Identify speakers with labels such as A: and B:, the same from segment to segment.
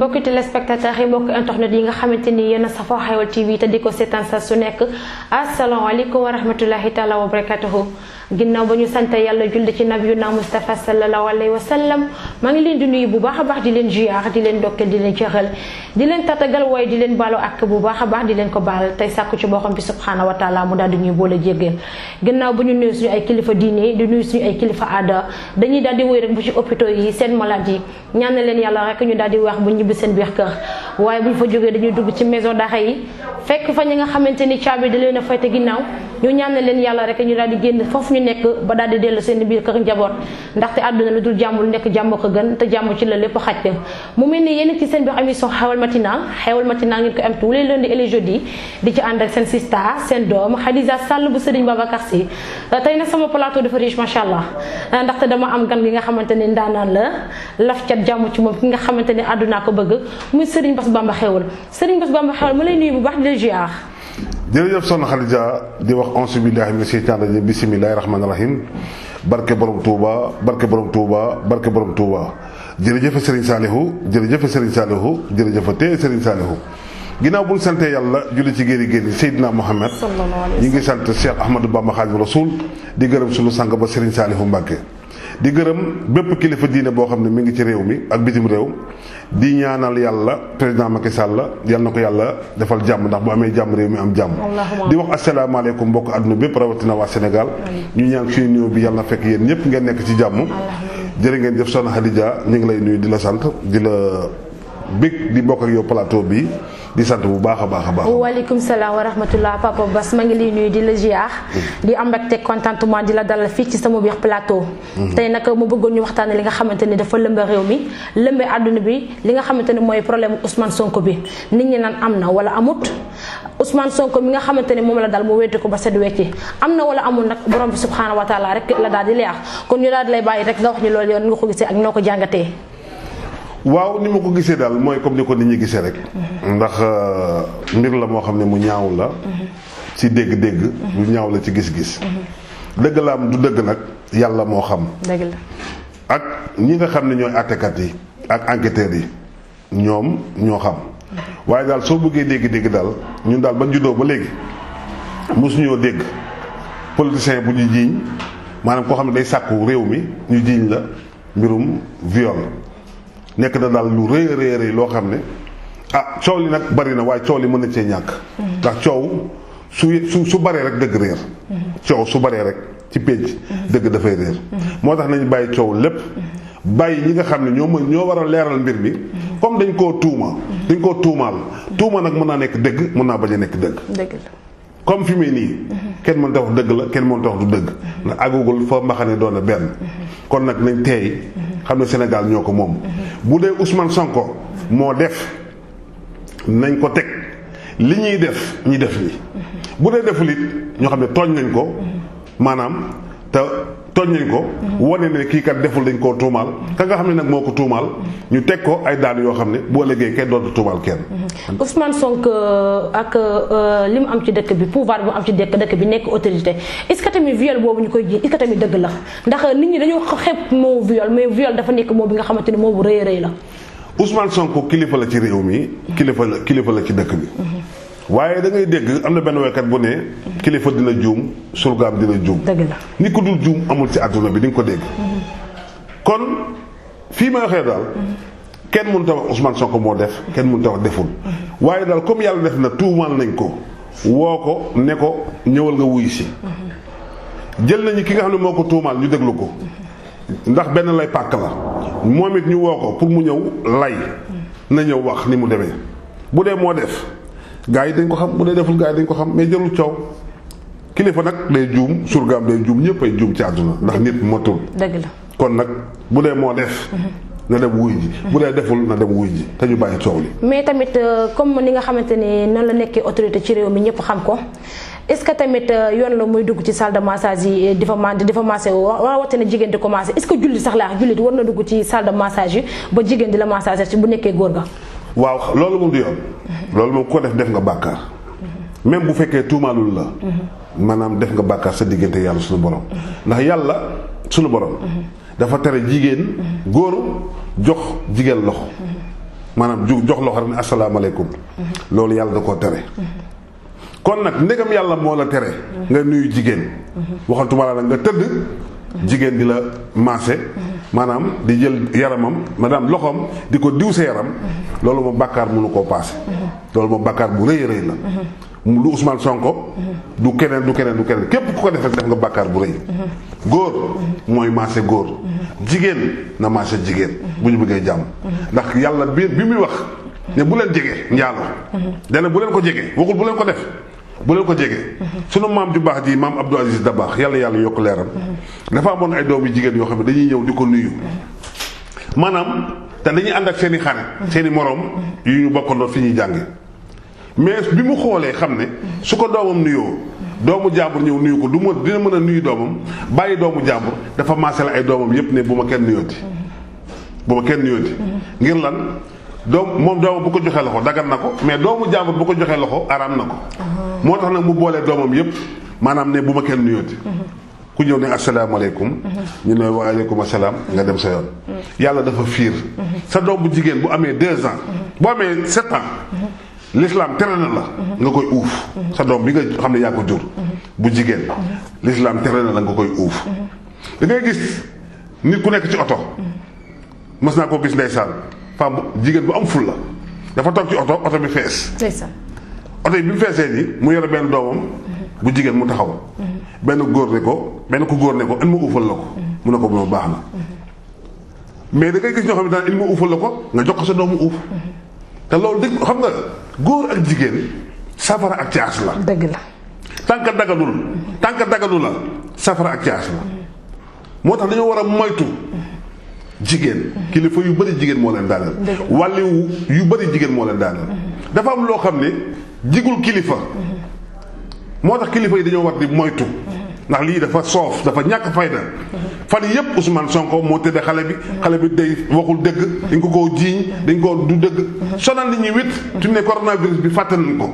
A: mbokki téléspectateurs yi mbokki internet yi nga xamante ni yéen a safoo Xeweul TV te di ko seetaan sa su nekk asalaamaaleykum wa rahmatullahi taala wa barakatuhu ginnaaw ba ñu sant yàlla julli ci nabiyuna Mustafa sallallahu alayhi wa sallam maa ngi leen di nuyu bu baax a baax di leen ziar di leen dokkeel di leen jeexal di leen tatagal waaye di leen baalu ak bu baax a baax di leen ko baal tey sàkku ci boppam bi subhanahu wa taala mu daal di ñuy boole jéggeel ginnaaw bu ñu nuyu suñu ay kilifa diine di nuyu suñu ay kilifa aada dañuy daal di wéy rek bu ci hôpitaux yi seen malade yi ñaan na leen yàlla rek ñu daal di wax bu ñibbi seen biir kër waaye bu ñu fa jógee dañuy dugg ci maison d'arrêt yi fekk fa ñi nga xamante ni caabi da leen a fayte ginnaaw ñu ñaan na leen yàlla rek ñu daal di génn foofu ñu nekk ba daal di dellu seen biir kër njaboot ndaxte àdduna lu dul jàmm lu nekk jàmm ko gën te jàmm ci la lépp xaj mu mel ni yéen ci seen biir émission Xeweul matinal ngeen ko am tous les lundis et les jeudis di ci ànd ak seen sista seen doom Khadija Sall bu Serigne Babacar Sy tey nag sama plateau dafa riche macha allah ndaxte dama am gan gi nga xamante ne ndaanaan la laf cat jàmm ci moom ki nga xamante ne àdduna ko bëgg muy Serigne Bass Bamba Xeweul Serigne Bass Bamba Xeweul ma lay nuyu bu baax di la ziar.
B: jërëjëf soxna Khadija di wax auzu billahi mina sheytaani rajiim bismillahi rahmaani rahim barke borom Touba barke borom Touba barke borom Touba jërëjëf Serigne Salihu jërëjëf Serigne Salihu jërëjëf te Serigne Salihu ginnaaw bu ñu santee yàlla julli ci géeri Seydina Mohamed ñu ngi sant Cheikh Ahmadou Bamba Khadimu Rasul di gërëm sunu sang ba Serigne Salihu Mbacke di gërëm bépp kilifa diine boo xam ne mi ngi ci réew mi ak bitim réew di ñaanal yàlla président Macky Sall yal na ko yàlla defal jàmm ndax bu amee jàmm réew mi am jàmm di wax asalaamaaleykum mbokk àdduna bépp rawatina waa Sénégal ñu ñaan suñu nuyoo bi yàlla na fekk yéen ñëpp ngeen nekk ci jàmm jërë ngeen jëf soxna Khadija ñu ngi lay nuyu di la sant di la bég di bokk ak yow plateau bi di sant bu baax a baax a baax.
A: waaleykum salaam wa rahmatullah Papa Bass ma ngi lay nuyu di la ziar. di am mbégte contentement di la dalal fii ci sama biir plateau. tey nag mu bëggoon ñu waxtaanee li nga xamante ni dafa lëmbe réew mi lëmbe àdduna bi li nga xamante ni mooy problème Ousmane Sonko bi nit ñi naan am na wala amut Ousmane Sonko mi nga xamante ni moom la daal mu wéete ko ba set wecci am na wala amul nag borom bi subxanahu wa taala rek la daal di leer kon ñu daal di lay bàyyi rek nga wax ñu loolu yoon nga ko gisee ak noo ko jàngatee.
B: waaw ni ma ko gisee daal mooy comme ni ko nit ñi gisee rek ndax mbir la moo xam ne mu ñaaw la ci dégg-dégg lu ñaaw la ci gis-gis dëgg la am du dëgg nag yàlla moo xam
A: dëgg la
B: ak ñi nga xam ne ñooy àttekat yi ak enquêteurs yi ñoom ñoo xam waaye daal soo bëggee dégg-dégg daal ñun daal ba juddoo ba léegi mosuñoo dégg politicien bu ñu jiiñ maanaam koo xam ne day sàkku réew mi ñu jiiñ la mbirum viol nekk na daal lu rëy a rëy loo xam ne coow li nag bari na waaye coow li mën na cee ñàkk ndax coow su baree rek dëgg réer coow su baree rek ci pénc dëgg dafay réer moo tax nañu bàyyi coow lépp bàyyi ñi nga xam ne ñoo war a leeral mbir mi comme dañ koo tuumaal tuuma nag mën naa nekk dëgg mën naa bañ a nekk dëgg comme fi mu nii kenn mënta wax dëgg la kenn mënta wax du dëgg ndax àggugul fa mbaxane doon na benn kon nag nañ teey xam ne Sénégal ñoo ko moom bu dee Ousmane Sonko moo def nañ ko teg li ñuy def ñi def li bu dee deful it ñoo xam ne tooñ nañ ko maanaam te tooñ nañ ko wane ne kii kat deful dañ koo tuumaal ka nga xam ne nag moo ko tuumaal ñu teg ko ay daan yoo xam ne boo ëllëgee kenn dootu tuumaal kenn.
A: Ousmane Sonko ak li mu am ci dëkk bi pouvoir bi mu am ci dëkk bi nekk autorité est-ce que tamit viol boobu ñu koy ji est-ce que tamit dëgg la ndax nit ñi dañoo xeeb moo viol mais viol dafa nekk moo bi nga xamante ni moo bu rëy a rëy la.
B: Ousmane Sonko kilifa la ci réew mi kilifa la ci dëkk bi. waaye da ngay dégg am na benn waykat bu ne kilifa dina juum surgaam dina juum.
A: dëgg la
B: ni ko dul juum amul ci àdduna bi di nga ko dégg. kon fii ma waxee daal kenn mënut a wax Ousmane Sonko moo def kenn mënut a wax deful waaye daal comme yàlla def na tuumaal nañ ko woo ko ne ko ñëwal nga wuyu si jël nañu ki nga xam ne moo ko tuumaal ñu déglu ko ndax benn lay pàkk la moom it ñu woo ko pour mu ñëw lay na ñëw wax ni mu demee bu dee moo def. gaa yi dañ ko xam bu dee deful gaa yi dañ ko xam mais jëlul coow kilifa nag day juum surgaam day juum ñëpp ay juum ci àdduna ndax nit motul.
A: dëgg la
B: kon nag bu dee moo def. na dem wuy ji bu dee deful na dem wuy ji te ñu bàyyi coow li.
A: mais tamit comme ni nga xamante ni noonu la nekkee autorité ci réew mi ñëpp xam ko est-ce que tamit yoon la muy dugg ci salle de massage yi di fa massé rawatina jigéen di commencé est-ce que jullit sax laa jullit war na dugg ci salle de massage yi ba jigéen di la massage ci bu nekkee góor ga.
B: waaw loolu moom du yoon loolu moom ko def nga bàkkaar même bu fekkee tuumaalul la maanaam def nga bàkkaar sa diggante yàlla suñu borom ndax yàlla suñu borom dafa tere jigéen góor jox jigéen loxo maanaam jox loxo rek ne asalaamaaleykum loolu yàlla da koo tere kon nag ndegam yàlla moo la tere nga nuyu jigéen waxantuma la nga tëdd jigéen di la maase maanaam di jël yaramam maanaam loxoom di ko diw sa yaram loolu moom bàkkaar mënu koo paase loolu moom bàkkaar bu rëy rëy la du Ousmane Sonko du keneen képp ku ko def rek def nga bàkkaar bu rëy góor mooy maase góor jigéen na maase jigéen bu ñu bëggee jàmm ndax yàlla bi muy wax ne bu leen jege njaalo dana bu leen ko jege waxul bu leen ko def bu leen ko jege sunu maam ju baax ji maam Abdou Aziz Dabakh yàlla yokk leeram dafa amoon ay doom yu jigéen yoo xam ne dañuy ñëw di ko nuyu maanaam te dañuy ànd ak seen i xarit seen i moroom yu ñu bokkandoo fi ñuy jànge mais bi mu xoolee xam ne su ko doomam nuyoo doomu jàmbur ñëw nuyu ko dina mën a nuyu doomam bàyyi doomu jàmbur dafa maase la ay doomam yépp ne bu ma kenn nuyooti ngir lan moom doomam bu ko joxee loxo dagan na ko mais doomu jàmbur bu ko joxee loxo araam na ko moo tax nag mu boolee doomam yépp maanaam ne bu ma kenn nuyooti ku ñëw ne asalaamaaleykum ñu ne waaleykum asalaam nga dem sa yoon yàlla dafa fiir sa doom bu jigéen bu amee 2 ans bu amee 7 ans l'islam tere na la nga koy uuf sa doom bi nga xam ne yaa ko jur bu jigéen l'islam tere na la nga koy uuf da ngay gis nit ku nekk ci oto mës naa koo gis ndeysaan femme jigéen bu am ful la dafa toog ci oto bi fees oto yi bi mu feesee nii mu yore benn doomam bu jigéen mu taxaw benn ku góor ne ko in ma uufal la ko mu ne ko bu baax na mais da ngay gis ñoo xam ne daan in ma uufal la ko nga jox ko sa doomu uuf te loolu dëgg xam nga góor ak jigéen safara ak caas la.
A: dëgg la.
B: tànk daganul la safara ak caas la moo tax dañoo war a moytu jigéen kilifa yu bëri jigéen moo leen daaneel. wàlliwu yu bëri jigéen moo leen daaneel. dafa am loo xam ne jigul kilifa moo tax kilifa yi dañoo war di moytu. ndax lii dafa soof dafa ñàkk fayda fan yépp Ousmane Sonko moo tëddee xale bi day waxul dëgg dañ ko koo jiiñ dañ ko du dëgg sonal nit ñi wit fi mu ne coronavirus bi fàtte nañ ko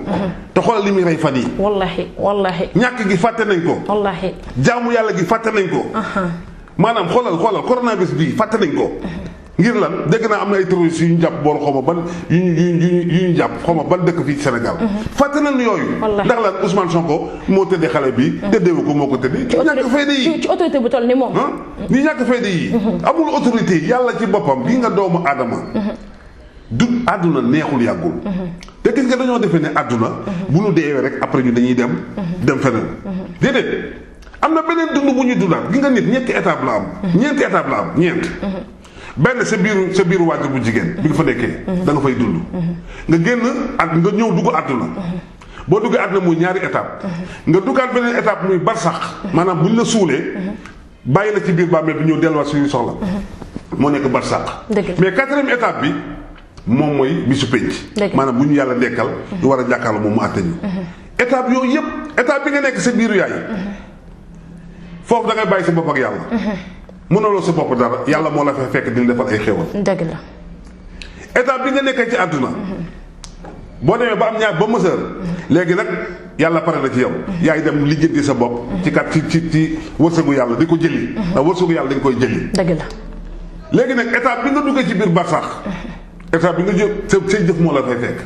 B: te xoolal li muy rey fan yi wallahi ñàkk gi fàtte nañ ko wallahi jaamu yàlla gi fàtte nañ ko maanaam xoolal coronavirus bi fàtte nañ ko ngir lan dégg naa am na ay terroristes yu ñu jàpp boor xaw ma ban yu ñu jàpp xaw ma ban dëkk fii ci Sénégal fàtte nañ yooyu ndax lan Ousmane Sonko moo tëddee xale bi tëddeewu ko moo ko tëddee ñàkk fayda yi
A: ci autorité bu toll ni moom
B: ni ñàkk fayda yi amul autorité yàlla ci boppam gi nga doomu aadama du àdduna neexul yàggul te gis nga dañoo defee ne àdduna bu ñu deewee rek après ñu dañuy dem feneen déedéet am na beneen dund bu ñuy dundaat gi nga nit ñeenti étape la am ñeent benn sa biiru waajur bu jigéen bi nga fa nekkee da nga fay dund nga génn ak nga ñëw dugg àdduna boo duggee àdduna muy ñaari étape nga duggaat beneen étape muy barsax maanaam bu ñu la suulee bàyyi la ci biir bàmmeel bi ñëw delluwaat suñuy soxla moo nekk barsax mais 4e étape bi moom mooy bisu pénc maanaam bu ñu yàlla dekkal ñu war a jàkkaarloo moom mu àtte ñu étape yooyu yëpp étape bi nga nekk sa biiru yaay foofu da ngay bàyyi sa bopp ak yàlla mënuloo sa bopp dara yàlla moo la fekk di la defal ay xéwal. dëgg la. étape bi nga nekkee ci àdduna boo demee ba am ñaar ba mësër léegi nag yàlla pare na ci yow. yaay dem lijjanti sa bopp. ci ci wërsëgu yàlla di ko jëli. ndax wërsëgu yàlla dañ koy jëli. dëgg la. léegi nag étape bi nga duggee ci biir barsax étape bi nga jël sa jëf moo la fay fekk.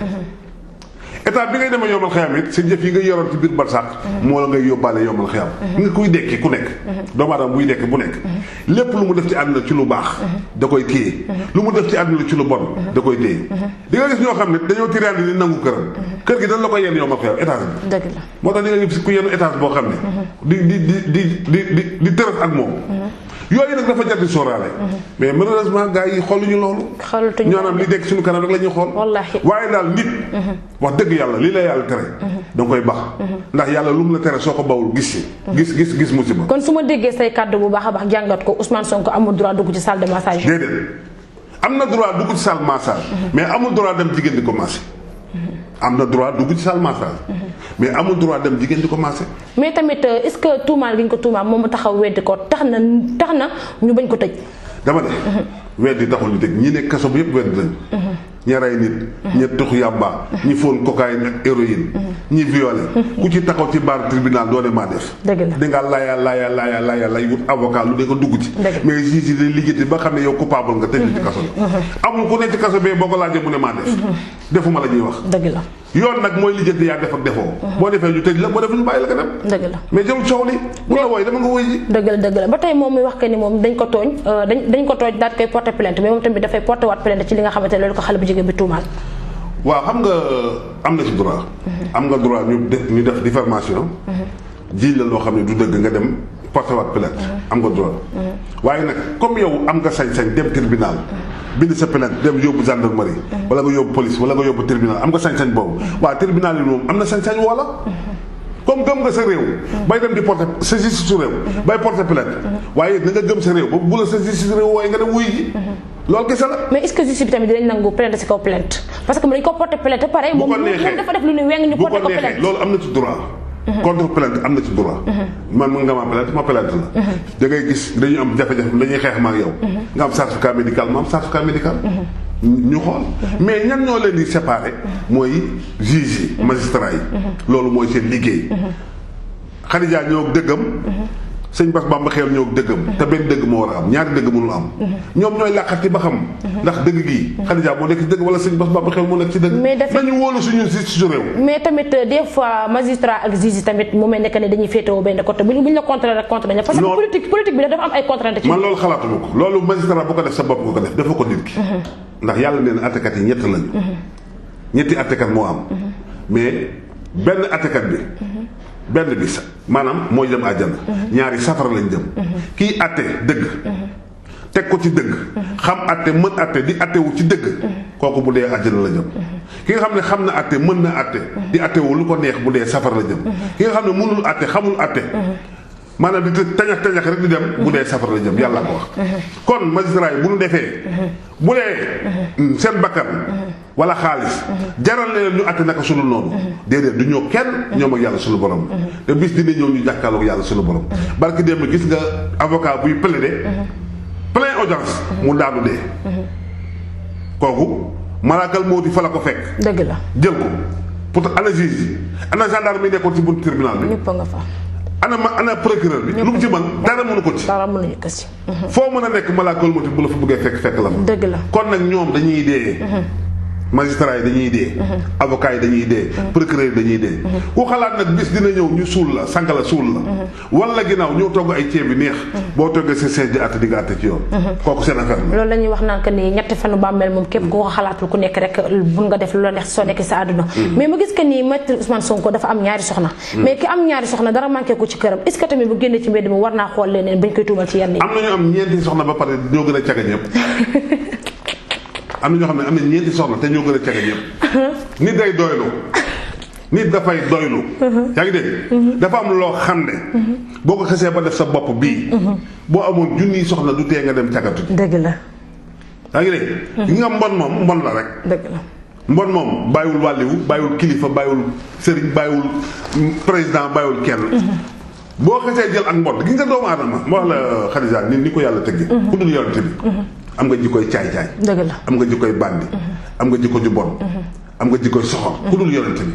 B: étape bi ngay demee yombal xiyam it sa jëf yi nga yoroon ci biir barsax moo la ngay yóbbaale yombal xiyam nga kuy dekki ku nekk doomu aadama buy dekki bu nekk lépp lu mu def ci àdduna ci lu baax da koy téye lu mu def ci àdduna ci lu bon da koy téye di nga gis ñoo xam ne dañoo tiraan ni nangu këram kër gi dañ la koy yenn yombal xiyam étage bi dëgg la moo tax di nga gis ku yenn étage boo xam ne di tërëf ak moom yooyu nag dafa jar di sóoraale mais malheureusement gars yi xooluñu loolu ñoonam li dekk suñu kanam rek la ñuy xool waaye daal nit wax dëgg yàlla lii la yàlla tere da nga koy bax ndax yàlla lu mu la tere soo ko bawul gis musiba
A: kon su ma déggee say kàddu bu baax a baax jàngat ko Ousmane Sonko amul droit dugg ci salle de massage
B: déedéet am na droit dugg ci salle massage mais amul droit dem jigéen di commencé am na droit dugg ci salle massage mais amul droit dem jigéen di commencé
A: mais tamit est-ce que tuumaal gi ñu ko tuumaal moom mu taxaw weddi ko tax na ñu bañ ko tëj
B: dama ne weddi taxul ñu tëj ñi nekk kaso bu yëpp weddi lañ ñi rey nit ñi tux yàmba ñi fóon cocaïne ak héroïne ñi violé ku ci taxaw ci baar tribunal doo ne maa def di nga laaya lay wut avocat lu ne nga dugg ci mais juge yi dañ liggéey ba xam ne yow coupable nga tëj ci kaso bi amul ku ne ci kaso bee boo ko laajee mu ne maa def defuma la ñuy wax yoon nag mooy lijjanti yaa def ak defoo boo defee ñu tëj la boo def ñu bàyyi la nga dem mais jël coow li bu la wooy dama nga woy ji
A: dëgg la ba tey moom muy wax que ni moom dañ ko tooñ daal koy porter plainte mais moom tamit dafay porter waat plainte ci li nga xamante ne loolu ko xale bu jigéen bi tuumaal
B: waaw xam nga am na ci droit am nga droit ñu def diffamation jiiñ la loo xam ne du dëgg nga dem porter waat plainte am nga droit waaye nag comme yow am nga sañ-sañ dem tribunal bind sa plainte dem yóbbu gendarmerie wala nga yóbbu police wala nga yóbbu tribunal am nga sañ-sañ boobu waaw tribunal yi moom am na sañ-sañ wala comme gëm nga sa réew bay dem di porter sa justice su réew bay porter plainte waaye na nga gëm sa réew boobu bu la sa justice réew waaye nga dem wuy ji loolu kese la
A: mais est-ce que justice bi tamit dinañ nangu plainte si kaw plainte parce que dañ ko porter plainte pare moom dafa def lu ne weng ñu porter ko plainte
B: loolu am na ci droit contre plainte am na ci droit man mën nga ma plainte la da ngay gis dañuy am jafe-jafe dañuy xeex ma ak yow nga am certificat médical ma am certificat médical ñu xool mais ñan ñoo leen di séparer mooy juge yi magistrat yi loolu mooy seen liggéey Khadija ñoo dëggam sëñ Bass Bamba Xeel ñoo dëggam te benn dëgg moo war a am ñaari dëgg mënul am ñoom ñooy làqati ba xam ndax dëgg gii Khadija moo nekk ci dëgg wala sëñ Bass Bamba Xeel moo nekk ci dëgg nañu wóolu suñu justice réew
A: mais tamit des fois magistrat ak juge tamit mu mel ne que ne dañuy féetewoo benn côté bu ñu la contre rek contre nañ parce que politique bi dafa am ay contraintes ci
B: man loolu xalaatuma ko loolu magistrat bu ko def sa bopp nga ko def dafa ko nit ki ndax yàlla nee na attekat yi ñett lañu ñetti attekat moo am mais benn attekat bi benn bi sa maanaam mooy dem àjjana ñaari safara lañ jëm kii atte dëgg teg ko ci dëgg xam atte mën atte di attewu ci dëgg kooku bu dee àjjana la jëm ki nga xam ne xam na atte mën na atte di attewu lu ko neex bu dee safara la jëm ki nga xam ne mënul atte xamul atte maanaam di tañax rek di dem bu dee safara la jëm yàlla ko wax kon magistrat yi bu ñu defee bu dee seen bakkan wala xaalis jaral leen ñu àtte naka sunu noonu déedéet du ñëw kenn ñoom ak yàlla sunu borom te bis dina ñëw ñu jàkkaarloog yàlla sunu borom barki démb gis nga avocat buy plaider plein audience mu daanu dee kooku malaakal mawti fa la ko fekk
A: dëgg la
B: jël ko pour ana juge yi ana gendarme yi nekkoon ci buntu tribunal bi
A: ñëpp nga fa
B: ana procureur bi lu mu ci mën dara mënu ko ci
A: dara mënuñu ko ci
B: foo mën a nekk malaakal mawti bu la fa bëggee fekk la fa
A: dëgg la
B: kon nag ñoom dañuy dee magistrat yi dañuy dee avocat yi dañuy dee procureur yi dañuy dee ku xalaat nag bis dina ñëw ñu suul la sang la suul la wala ginnaaw ñëw togg ay ceeb bi neex boo toggee sa siège di àtte di nga àtte ci yoon kooku seen affaire la
A: loolu la ñuy wax naan que ni ñetti fanu bàmmeel moom képp ku ko xalaatul ku nekk rek bun nga def lu la neex soo nekk sa àdduna mais ma gis que ni maître Ousmane Sonko dafa am ñaari soxna mais ki am ñaari soxna dara manqué ko ci këram est-ce que tamit bu génnee ci mbedd mi war naa xool leneen bañ koy tuumal ci yenn yi
B: am nañu am ñeenti soxna ba pare ñoo gën a caga ñëpp am na ñoo xam ne am na ñeenti soxna te ñoo gën a caga ñëpp nit day doylu nit dafay doylu yaa ngi dégg dafa am loo xam ne boo ko xesee ba def sa bopp bii boo amoon junniy soxna du tee nga dem cagatu
A: dëgg la
B: yaa ngi dégg gi nga mbon moom mbon la rek
A: dëgg la
B: mbon moom bàyyiwul wàlliwu bàyyiwul kilifa bàyyiwul sëriñ bàyyiwul président bàyyiwul kenn boo xesee jël ak mbon gi nga doomu aadama moo wax la Khadija ni ko yàlla tëgge ku dul yonent bi am nga jikkoy caay-caay
A: dëgg la
B: am nga jikkoy bandi am nga jikko ju bon am nga jikkoy soxor ku dul yonent bi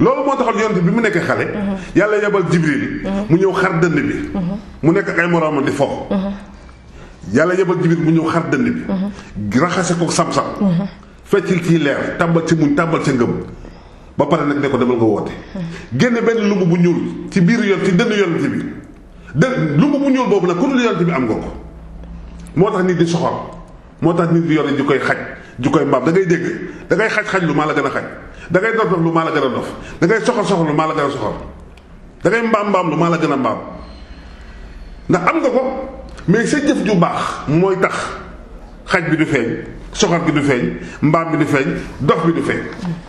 B: loolu moo taxoon yonent bi mu nekk xale yàlla yebal Jibril mu ñëw xar dënd bi mu nekk ak ay moroomam di fo yàlla yebal Jibril mu ñëw xar dënd bi raxase ko sam-sam feccil ci leer tàmbal ci muñ tàmbal ca ngëm ba pare nag ne ko demal nga woote génne benn lumb bu ñuul ci biir yoon ci dënn yonent bi lumb bu ñuul boobu nag ku dul yonent bi am nga ko moo tax nit di soxor moo tax nit di yore ju koy xaj ju koy mbaam da ngay dégg da ngay xaj lu maa la gën a xaj da ngay dof lu maa la gën a dof da ngay soxor lu maa la gën a soxor da ngay mbaam lu maa la gën a mbaam ndax am nga ko mais sa jëf ju baax mooy tax xaj bi du feeñ soxor bi du feeñ mbaam bi du feeñ dof bi du feeñ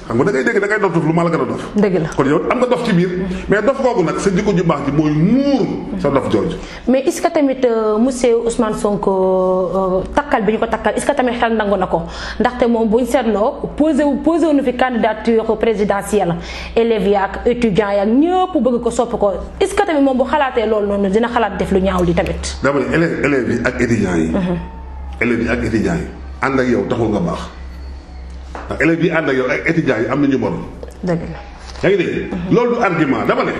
B: xam nga da ngay dégg da ngay dof lu maa la gën a dof
A: dëgg la
B: kon yow am nga dof ci biir mais dof googu nag sa jikko ju baax ji mooy muur sa dof jooju
A: mais est-ce que tamit monsieur Ousmane Sonko takkal bi ñu ko takkal est-ce que tamit xel nangu na ko ndaxte moom buñ seetloo posé wu nu fi candidature présidentielle élèves yaak étudiants yaak ñëpp bëgg ko sopp ko est-ce que tamit moom bu xalaatee loolu noonu dina xalaat def lu ñaaw li tamit
B: dama ne élèves yi ak étudiants yi élèves yi ak étudiants yi ànd ak yow taxul nga baax ndax élèves yi ànd ak yow ak étudiants yi am na ñu bon.
A: dëgg la.
B: yaa ngi dégg. loolu du argument dama ne.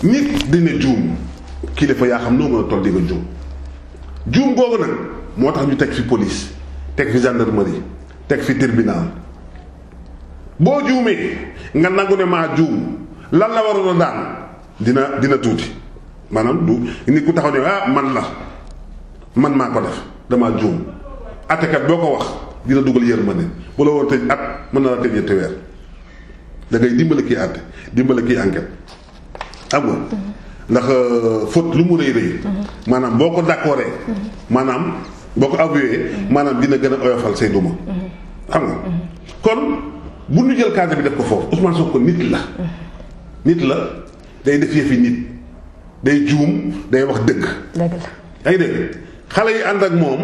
B: nit dina juum kilifa yaa xam noo mën a toll di nga juum. juum googu nag moo tax ñu teg fi police teg fi gendarmerie teg fi tribunal boo juumee nga nangu ne maa juum lan la waroon a daan dina tuuti maanaam du nit ku taxaw ne man maa ko def damaa juum attekat boo ko wax dina dugal yërmande bu la woon tëj at mën na la tëj ñetti weer da ngay dimbale kii àtte dimbale kii enquête am nga ndax faute lu mu rëy rëy maanaam boo ko d'accordé maanaam boo ko avoué maanaam dina gën a oyofal say duma xam nga kon bu ñu jël cadre bi def ko foofu Ousmane Sonko nit la day def yëfi nit day juum day wax dëgg yaa ngi dégg xale yi ànd ak moom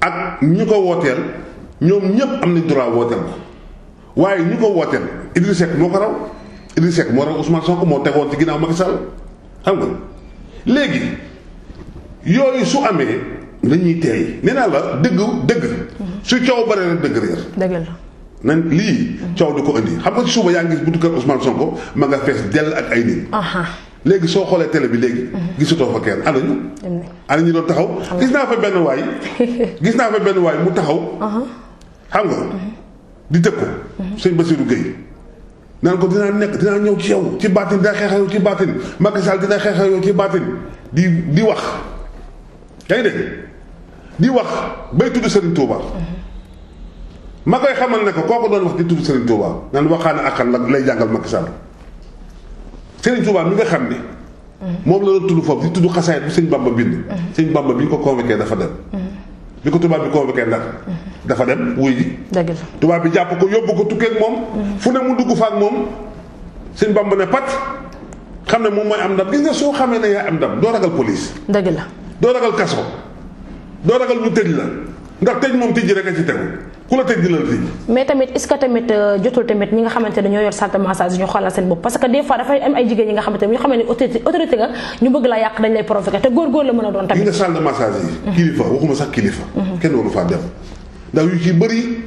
B: ak ñu ko wooteel ñoom ñëpp am nañ droit wooteel ko waaye ñu ko wooteel Idrissa Seck moo ko raw Idrissa Seck moo raw Ousmane Sonko moo tegoon ci ginnaaw Macky Sall xam nga léegi yooyu su amee dañuy teey nee naa la dëgg su coow bare rek dëgg réer
A: dëgg la
B: nañ lii coow di ko indi xam nga ci suba yaa ngi gis buntu kër Ousmane Sonko ma nga fees dell ak ay nit léegi soo xoolee télé bi léegi gisutoo fa kenn ana ñu doon taxaw gis naa fa benn waay mu taxaw xam nga di tëkku sëñ Bassirou Gueye naan ko dinaa ñëw ci yow ci baatin dinaa xeexal yow ci baatin Macky Sall dina xeexal yow ci baatin di wax yaa ngi dégg di wax bay tudd Serigne Touba ma koy xamal ne ko kooku doon wax di tudd Serigne Touba naan waxaane akkan la lay jàngal Macky Sall Serigne Touba mi nga xam ne moom la doon tudd foofu di tudd xasaayit bu sëñ Bamba bind sëñ Bamba bi ñu ko convoqué dafa dem bi ko tubaab bi convoqué ndax dafa dem wuy ji tubaab bi jàpp ko yóbbu ko tukkee ak moom fu ne mu dugg fa ak moom sëñ Bamba ne pat xam ne moom mooy am ndam gis nga soo xamee ne yaa am ndam doo ragal police
A: dëgg la
B: doo ragal kaso doo ragal ñu tëj la ndax tëj moom tëj rek a ci tegu ku la tëj dina la tëj.
A: mais tamit est-ce que tamit jotul tamit ñi nga xamante ne ñoo yor salle de massage ñu xoolal seen bopp parce que des fois dafay am ay jigéen ñi nga xamante ne ñu xamee ne autorité nga ñu bëgg laa yàq dañ lay provoquer te góor la mën a doon tamit.
B: ñi nga salle de massage yi. kilifa waxuma sax kilifa. kenn waru faa dem ndax yu ci bëri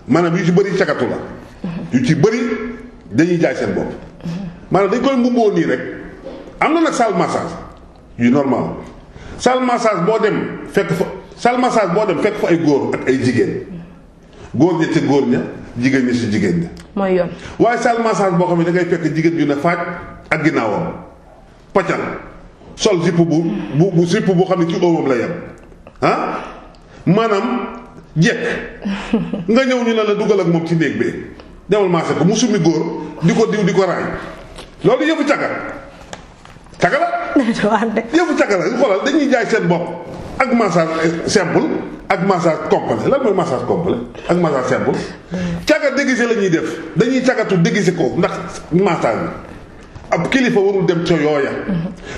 B: maanaam yu ci bëri cagatu la. yu ci bëri dañuy jaay seen bopp. maanaam dañ koy mbubboo nii rek am na nag salle massage yu normal salle massage boo dem fekk fa ay góor ak ay jigéen góor ña ca góor ña jigéen ña si jigéen ña. mooy yoon waaye salle massage boo xam ne da ngay fekk jigéen ju ne faaj ak ginnaawam paccal sol sipp bu sipp bu xam ne ci óomam la yem maanaam jekk nga ñëw ñu ne la dugal ak moom ci néeg bi demal maase ko mu summi góor di ko diw di ko raay loolu yëfu caga la yëfu caga la xoolal dañuy jaay seen bopp ak massage simple ak massage complet lan mooy massage complet ak massage simple caga déguisé la ñuy def dañuy cagatu déguisé ko ndax massage bi ab kilifa warul dem ca yooya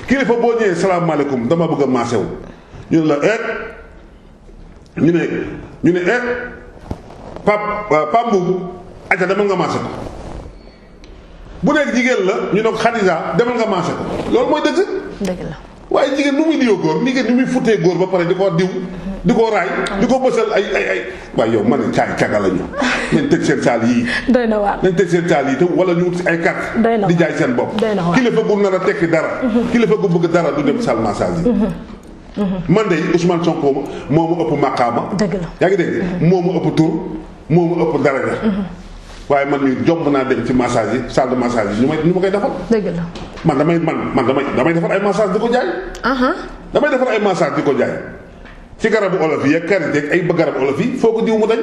B: kilifa boo ñëwee salaamaaleykum dama bëgg a massé wu ñu ne la ñu ne Pambu acca demal nga massé ko bu nekk jigéen la ñu ne ko Xadija demal nga massé ko loolu mooy dëgg la waaye jigéen nu muy diwoo góor jigéen nu muy futtee góor ba pare di ko diw di ko raay di ko bësal ay waaye yow ma ne caga la ñu nañ tëj seen saal yii
A: doy na waar
B: nañ tëj seen saal yii te wala ñu wut si ay carte di jaay seen bopp kilifa gu nar a tekki dara kilifa gu bëgg dara du dem salle massage yi man de Ousmane Sonko moo ma ëpp maqaama yaa ngi dégg moo ma ëpp tur moo ma ëpp daraja waaye man ñu jomb naa dem ci massage yi salle de massage yi ñu ma koy defal dëgg la man damay defar ay massage di ko jaay damay defar ay massage di ko jaay ci garabu olof yi ak karité ak ay garabu olof yi foo ko diw mu dañ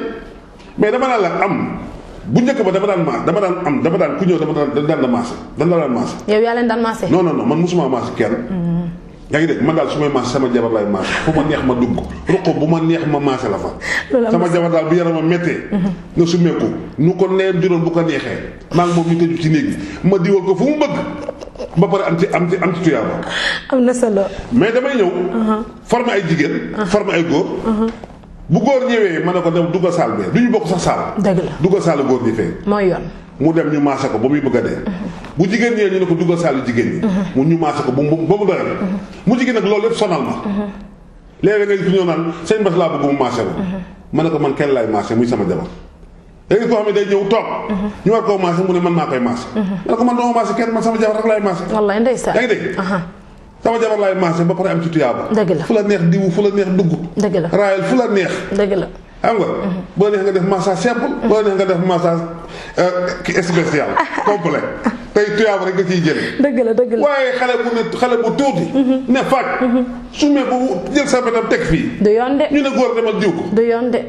B: mais dama daan la am bu njëkk ba dama daan ku ñëw daan la massé yow yaa leen daan massé non man musuma massé kenn yaa ngi dégg man daal su may massé sama jabar lay massé fu ma neex ma dugg ruq bu ma neex ma massé la fa sama jabar daal bu yaramam méttee nga sumeeku nu ko neen juróom bu ko neexee maa ngi moom ñu tëju ci néeg bi ma diwal ko fu mu bëgg ba pare am ci tuyaaba
A: am na solo
B: mais damay ñëw former ay jigéen former ay góor bu góor ñëwee ma ne ko dem duggal saal bee du ñu bokk sax saal
A: dëgg la
B: duggal saal góor ñi fee mooy yoon mu dem ñu maase ko ba muy bëgg a dee bu jigéen ñëwee ñu ne ko duggal saalu jigéen ñi mu ñu maase ko ba mu doyal mu jigéen nag loolu lépp sonal ma léeg-léeg nga fi ñëw naan sëñ Bass laa bëgg mu maase ko ma ne ko man kenn laay maase muy sama jabar léegi koo xam ne day ñëw toog ñu war koo maase mu ne man maa koy maase ma ne ko man doo maase kenn man sama jabar rek laay maase
A: wallaay ndeysaan
B: yaa ngi dégg sama jabar laay maase ba pare am ci tuyaaba
A: dëgg la
B: fu la neex diwu fu la neex dugg
A: dëgg la
B: raayal fu la neex
A: dëgg la
B: xam nga boo neex nga def massage simple boo neex nga def massage spécial complet tey tuyaaba rek nga ciy jëlee
A: dëgg la dëgg la
B: waaye xale bu tuuti ne faaj sumee ko jël sa betam teg fii
A: du yoon de
B: ñu ne góor demal diw ko
A: du yoon de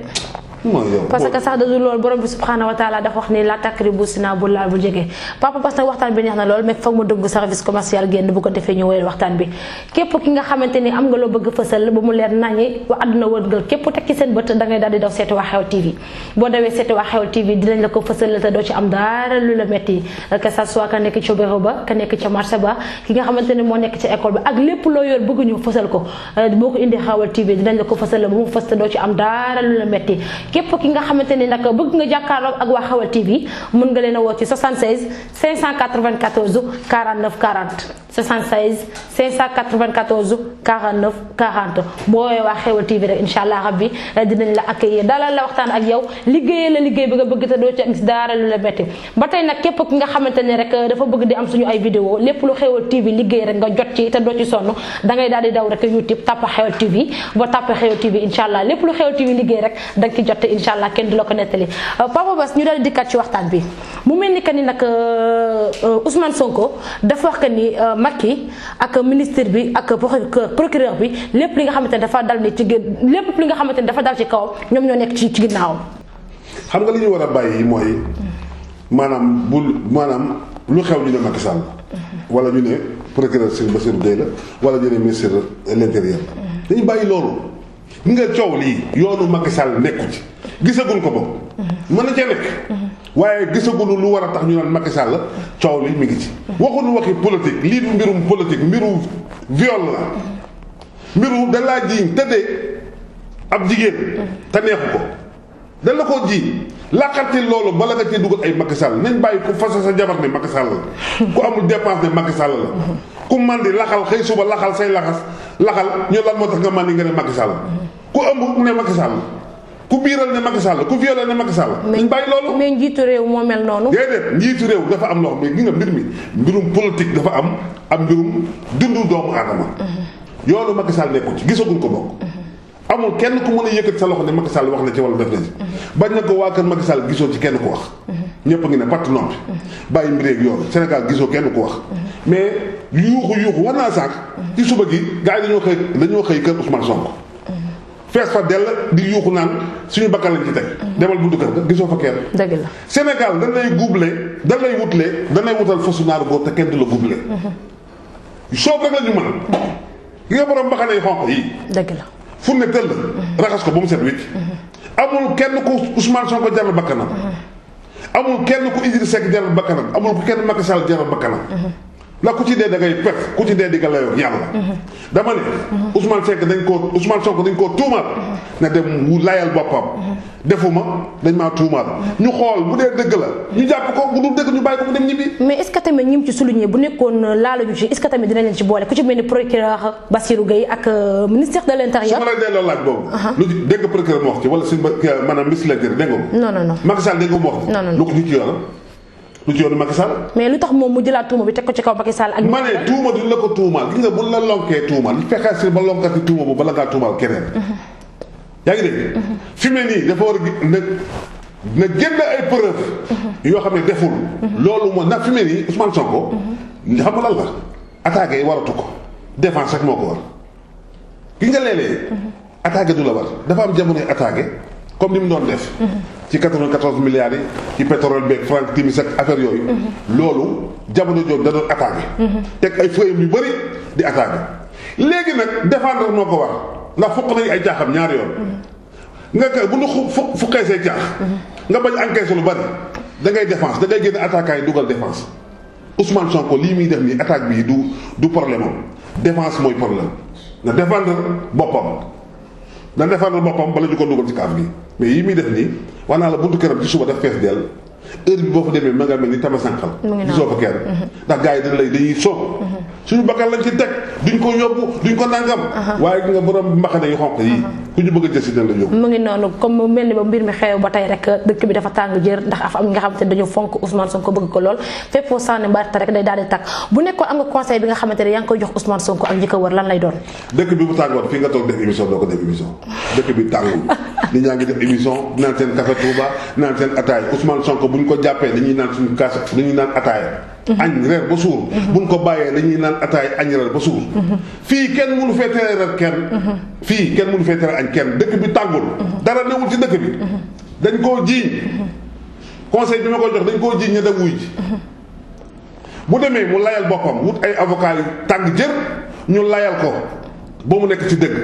A: parce que sax da du loolu borom bi subhanahu wa taala dafa wax ni la takribu sina bu laal bu jege papa parce que waxtaan bi neex na lool mais foog mu dugg service commercial génn bu ko defee ñu wéyal waxtaan bi képp ki nga xamante ni am nga loo bëgg fësal ba mu leer nañi wa àdduna wërngal képp teg ci seen bët da ngay daal di daw seeti waa Xew TV boo dawee seeti waa Xew TV dinañ la ko fësal te doo ci am dara lu la metti que ça soit ka nekk ci bureau ba ka nekk ca marché ba ki nga xamante ni moo nekk ci école ba ak lépp loo yor bëgg ñu fësal ko boo ko indi Xew TV dinañ la ko fësal ba mu fës te doo ci am dara lu la metti képp ki nga xamante ni nag bëgg nga jàkkaarloo ak waa Xew TV mën nga leen a woo ci 76 594 49 40 76 594 49 40 boo woowee waa Xew TV rek incha allah rabbi dinañ la accueillir dalal la waxtaan ak yow liggéeyee la liggéey bi nga bëgg te doo ci gis dara lu la metti ba tey nag képp ki nga xamante ni rek dafa bëgg di am suñu ay vidéo lépp lu Xew TV liggéey rek nga jot ci te doo ci sonn da ngay daal di daw rek YouTube tàpp Xew TV boo tàppee Xew TV incha allah lépp lu Xew TV liggéey rek da nga ci jot incha allah kenn du la ko nettali Papa Bass ñu daal di dikkat ci waxtaan bi mu mel ni que ni nag Ousmane Sonko dafa wax que ni Macky ak ministre bi ak procureur bi lépp li nga xamante ne dafa dal ni ci lépp li nga xamante ne dafa dal ci kawam ñoom ñoo nekk ci ginnaawam.
B: xam nga li ñu war a bàyyi mooy maanaam lu xew ñu ne Macky Sall wala ñu ne procureur Serigne Bassirou Gueye la wala ñu ne ministre de l'intérieur dañu bàyyi loolu nga coow lii yoonu Macky Sall nekku ci gisaguñ ko boog mën na cee nekk waaye gisaguñu lu war a tax ñu naan Macky Sall coow li mi ngi ci waxuñu waxi politique lii du mbirum politique mbiru viol la mbiru da laa jiiñ tëddee ab jigéen te neexu ko da la ko ji laqati loolu bala nga cee dugal ay Macky Sall nañ bàyyi ku fase sa jabar ne Macky Sall la ku amul dépense ne Macky Sall la ku mandi laxal xëy suba laxal say laxal ñu lan moo tax nga mandi nga ne Macky Sall ku ëmb ne Macky Sall ku biiral ne Macky Sall ku violé ne Macky Sall nañ bàyyi loolu
A: mais njiitu réew moo mel noonu
B: déedéet njiitu réew dafa am loo xam ne gi nga mbir mi mbirum politique dafa am mbirum dundu doomu aadama yoonu Macky Sall nekkul ci gisaguñ ko bokk amul kenn ku mën a yëkkati sa loxo ne Macky Sall wax na ci wala def na ci bañ na ko waa kër Macky Sall gisoo ci kenn ku wax ñëpp a ngi ne patt noppi bàyyi mbireeg yoon Sénégal gisoo kenn ku wax mais yuuxu war naa sànq ci suba gi gars yi dañoo xëy kër Ousmane Sonko fees fa dell di yuuxu naan suñu bakkan lañ ci teg demal buntu kër ga gisoo fa kenn
A: dëgg la
B: Sénégal dañ lay guuble dañ lay wutal fasu naaru góor te kenn du la guuble soob rek la ñu mën gi nga borom mbaxane yi xonq yi
A: dëgg la
B: fu ne tëll raxas ko ba mu set wicc amul kenn ku Ousmane Sonko jaral bakkanam amul kenn ku Idrissa Seck jaral bakkanam amul ku kenn Macky Sall jaral bakkanam ndax ku ci dee da ngay pef ku ci dee di nga layoo yàlla dama ne Ousmane Sonko dañ koo tuumaal na dem wu layal boppam defuma dañ maa tuumaal ñu xool bu dee dëgg la ñu jàpp ko bu dul dëgg ñu bàyyi ko mu dem ñibbi
A: mais est-ce que tamit ñim ci souligné bu nekkoon laaluñu ci est-ce que tamit dinañ leen ci boole ku ci mel ni procureur Bassirou Gueye ak ministère de l'intérieur
B: su ma lay delloo laaj boobu lu ci dégg procureur ma wax ci wala suñu maanaam ministre de l'intérieur dégg nga
A: non
B: Macky Sall dégg nga mu wax ci lu ko ñu ci yoonam lu ci yoonu Macky Sall
A: mais lu tax moom mu jëlaat tuuma bi teg ko ci kaw Macky Sall ak
B: ma ne tuuma duñ la ko tuumaal gis nga buñ la lonkee tuumaal fexee si ba lonkati tuuma bu bala ngaa tuumaal keneen yaa ngi dégg fi mu ne nii dafa war a na génn ay preuve yoo xam ne deful loolu moo nag fi mu ne nii Ousmane Sonko xam nga lan la attaqué yi waratu ko défense rek moo ko war gis nga léeg-léeg attaqué du la war dafa am jamonoy attaqué comme ni mu doon def ci 94 milliards yi ci pétrole beeg Franck Timis ak affaire yooyu loolu jamono jooju da doon attaqué teg ay feuilles yu bëri di attaqué léegi nag défendre moo ko war ndax fukk nañu ay jaaxam ñaari yoon nga kay bu ñu fukkee say jaax nga bañ encaissé lu bëri da ngay défense da ngay génn attaquant yi dugal défense Ousmane Sonko lii muy def nii attaque bii du problème am défense mooy problème na défendre boppam bala ñu ko dugal ci kaaf gi mais yi muy def nii wax naa la buntu këram ci suba def fees dell heure bi boo fa demee ma nga mel ni tama sànqal gisoo fa kenn ndax gars yi dañuy sóob suñu bakkan lañ ci teg duñ ko yóbbu duñ ko nangam waaye gi nga borom mbaxane yu xonq yi ku ñu bëgg a jël si dañ la yóbbu.
A: mu ngi noonu comme mel ni ba mbir mi xew ba tey rek dëkk bi dafa tàng jër ndax am nga xamante ne dañu fonk Ousmane Sonko bëgg ko lool fépp foo sànni mbaarta rek day daal di tàkk bu nekkoon am nga conseil bi nga xamante ne yaa ngi koy jox Ousmane Sonko ak ñi ko wër lan lay doon.
B: dëkk bi bu tàngoon fii nga toog def émission doo ko def émission dëkk bi tàngul nit ñaa ngi def émission naan seen café Touba naan seen ataaya Ousmane Sonko bu ñu ko jàppee dañuy naan suñu kaas dañuy naan ataaya añ reer ba suur buñ ko bàyyee dañuy naan ataaya añ reer ba suur fii kenn mënu fee tere reer kenn fii kenn mënu fee tere añ kenn dëkk bi tàngul dara newul ci dëkk bi dañ koo jiiñ conseil bi ma koy jox dañ koo jiiñ ña dem wuy ji bu demee mu layal boppam wut ay avocat yu tàng jër ñu layal ko ba mu nekk ci dëgg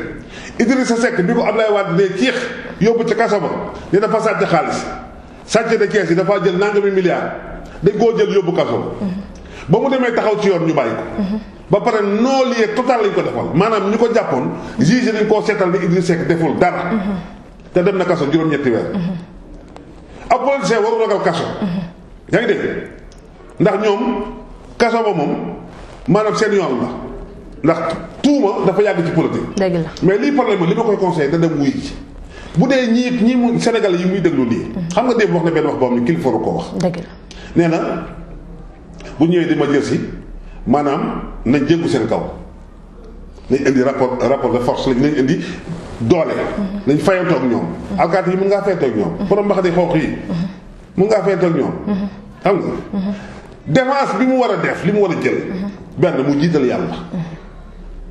B: Idrissa Seck bi ko Ablaye Wade dee ciix yóbbu ca kaso ba ne dafa sàcc xaalis sàcc de kees yi dafa jël nangami milliards dañ koo jël yóbbu kaso ba mu demee taxaw ci yoon ñu bàyyi ko ba pare non-lieu total lañ ko defal maanaam ñu ko jàppoon juge dañ koo seetal ne Idrissa Seck deful dara te dem na kaso juróom-ñetti weer ab politicien waru ragal kaso yaa ngi dégg ndax ñoom kaso ba moom maanaam seen yoon la ndax tuuma dafa yàgg ci politique.
A: dëgg la
B: mais lii problème li ma koy conseillé da dem wuy ji bu dee ñii mu Sénégal yi muy déglu lii. xam nga démb wax na benn wax boo xam ne kilifa ko wax.
A: dëgg la
B: nee na bu ñëwee di ma jël si maanaam nañ jéggu seen kaw nañ indi rapport de force nañ indi doole. nañ fayantoo ak ñoom. alkaati yi mun ngaa fayantoo ak ñoom. borom mbaxane xonq yi. mun ngaa fayantoo ak ñoom. xam nga. défense bi mu war a def li mu war a jël. benn mu jiital yàlla.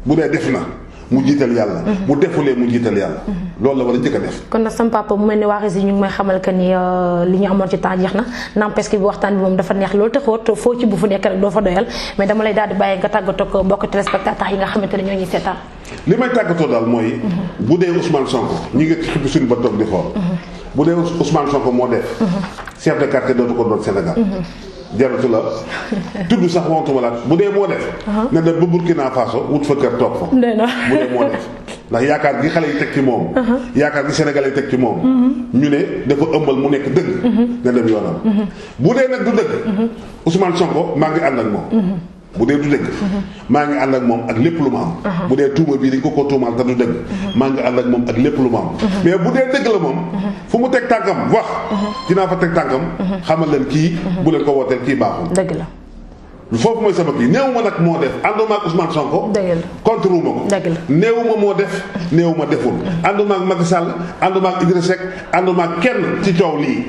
B: bu dee def na mu jiital yàlla. bu defulee mu jiital yàlla. loolu la war a njëkk a def.
A: kon nag sama papa mu mel ni waa si ñu ngi may xamal que ni li ñu amoon ci temps jeex na n'empêche que bi waxtaan bi moom dafa neex loolu te xóot foo ci bu fu nekk rek doo fa doyal mais dama lay daal di bàyyi nga tàggatoo ak mbokk téléspectateurs yi nga xamante ne ñoo ñuy seetaan.
B: li may tàggatoo daal mooy. bu dee Ousmane Sonko ñi ngi xippi suñu ba toog di xool. bu dee Ousmane Sonko moo def. chef de quartier dootu ko doon Sénégal. jaratu la tudd sax wontuma la bu dee moo def na dem ba Burkina Faso wut fa kër toog fa bu dee moo def ndax yaakaar gi xale yi teg ci moom yaakaar gi Sénégal yi teg ci moom ñu ne dafa ëmbal mu nekk dëgg na dem yoonam bu dee nag du dëgg Ousmane Sonko maa ngi ànd ak moom bu dee du dëgg maa ngi ànd ak moom ak lépp lu ma am bu dee tuuma bii dañ ko tuumaal te du dëgg maa ngi ànd ak moom ak lépp lu ma am mais bu dee dëgg la moom fu mu teg tànkam wax dinaa fa teg tànkam xamal leen kii bu leen ko wooteel kii baaxul
A: dëgg la
B: foofu mooy sama kii néew ma nag moo def ànduma ak Ousmane Sonko contre wu ma ko néew ma moo def néew ma deful ànduma ak Macky Sall ànduma ak Idrissa Seck ànduma ak kenn ci coow lii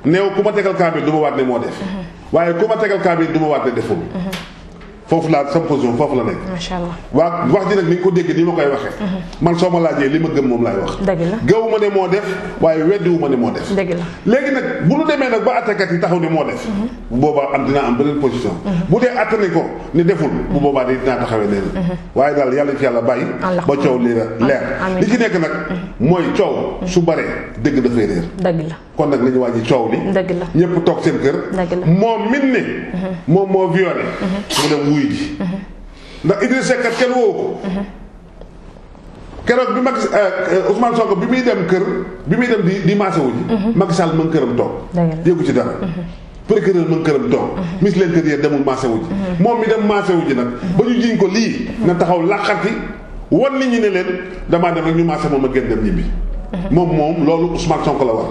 B: néew ku ma tegal kaa bi du ma waat ne moo def waaye ku ma tegal kaa bi du ma waat ne deful foofu laa sama position foofu la nekk.
A: macha allah
B: waa wax ji nag ni nga ko dégg ni ma koy waxee. man soo ma laajee li ma gëm moom laay wax.
A: dëgg la
B: gëwu ma ne moo def waaye weddiwu ma ne moo def.
A: dëgg la
B: léegi nag bu nu demee nag ba attekat yi taxaw ne moo def. bu boobaa am dinaa am beneen position. bu dee atte nañ ko ne deful. bu boobaa dinaa taxawee nee waaye daal yàlla ci yàlla bàyyi. ba coow li leer. li ci nekk nag mooy coow su baree dëgg dafay réer.
A: dëgg la
B: kon nag nañu wàññi coow li.
A: dëgg la
B: ñëpp toog seen kër.
A: dëgg la
B: moom min ne. moom moo violé. mu dem wuy ji. ndax Idrissa Seck kenn woo ko. keroog bi Macky Ousmane Sonko bi muy dem kër bi muy dem di maase wu ji. Macky Sall mën këram toog. yëgu ci dara. procureur mën këram toog. ministre de l'Intérieur demul maase wu ji. moom mi dem maase wu ji nag ba ñu jiñ ko lii na taxaw laqati wan nit ñi ne leen damaa dem rek ñu maase moom a gën dem ñibbi. moom loolu Ousmane Sonko la war.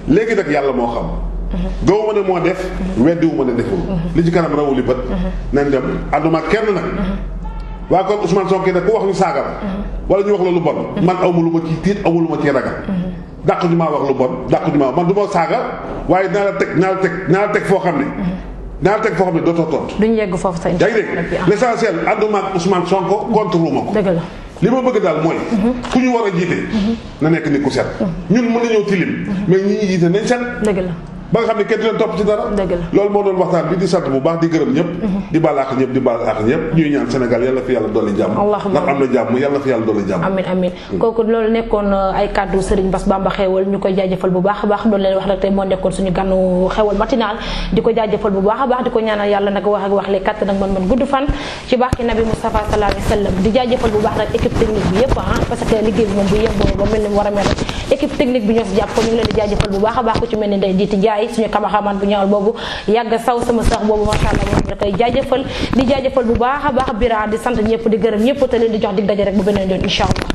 B: léegi nag yàlla moo xam. gaw ma ne moo def weddiwu ma ne deful. li ci kanam rawuli bët. nañ dem ànduma kenn nag. waa kon Ousmane Sonko nag ku wax ñu saaga la. wala ñu wax la lu bon. man awma lu ma ciy tiit awma lu ma ciy ragal. dàq ñu maa wax lu bon dàq ñu maa man du ma saaga waaye naa la teg foo xam ne. naa la teg foo xam ne dootoo tontu.
A: duñ yegg foofu sa
B: yaa ngi dégg l'essentiel ànduma ak Ousmane Sonko contre lu ma ko.
A: dëgg la
B: li ma bëgg daal mooy. ku ñu war a jiite. na nekk nit ku set. ñun mën nañoo tilim. mais ñi ñuy jiite nañ set.
A: dëgg la.
B: ba nga xam ne kenn du leen topp ci dara.
A: dëgg la
B: loolu moo doon waxtaan bi di sant bu baax di gërëm ñëpp. di baal àq ñëpp di baal àq ñëpp ñuy ñaan Sénégal yàlla fi yàlla dolli jàmm. ndax am na jàmm yàlla fi yàlla dolli jàmm.
A: amiin amiin kooku loolu nekkoon ay kàddu Serigne Bass Bamba Xewal ñu koy jaajëfal bu baax a baax doon leen wax rek tey moo nekkoon suñu gànnu Xewal matinal di ko jaajëfal bu baax a baax di ko ñaanal yàlla nag wax ak wax le kàtt nag man gudd fan ci baax ki Nabi Moustapha sallallahu alayhi wa sallam di jaajëfal bu baax nag équipe technique bi yëpp parce que liggéey bi moom bu yemboo ba mel ni mu war a mel équipe technique bi ñoo si jàpp ko ñu ngi leen di jaajëfal bu baax a baax ku ci mel ni Ndeye Diiti Njaay suñu cameraman bu ñaawal boobu yàgg saw sama sax boobu macha allah moom da koy jaajëfal di jaajëfal bu baax a baax bira di sant ñëpp di gërëm ñëpp te leen di jox dig daje rek bu beneen yoon incha allah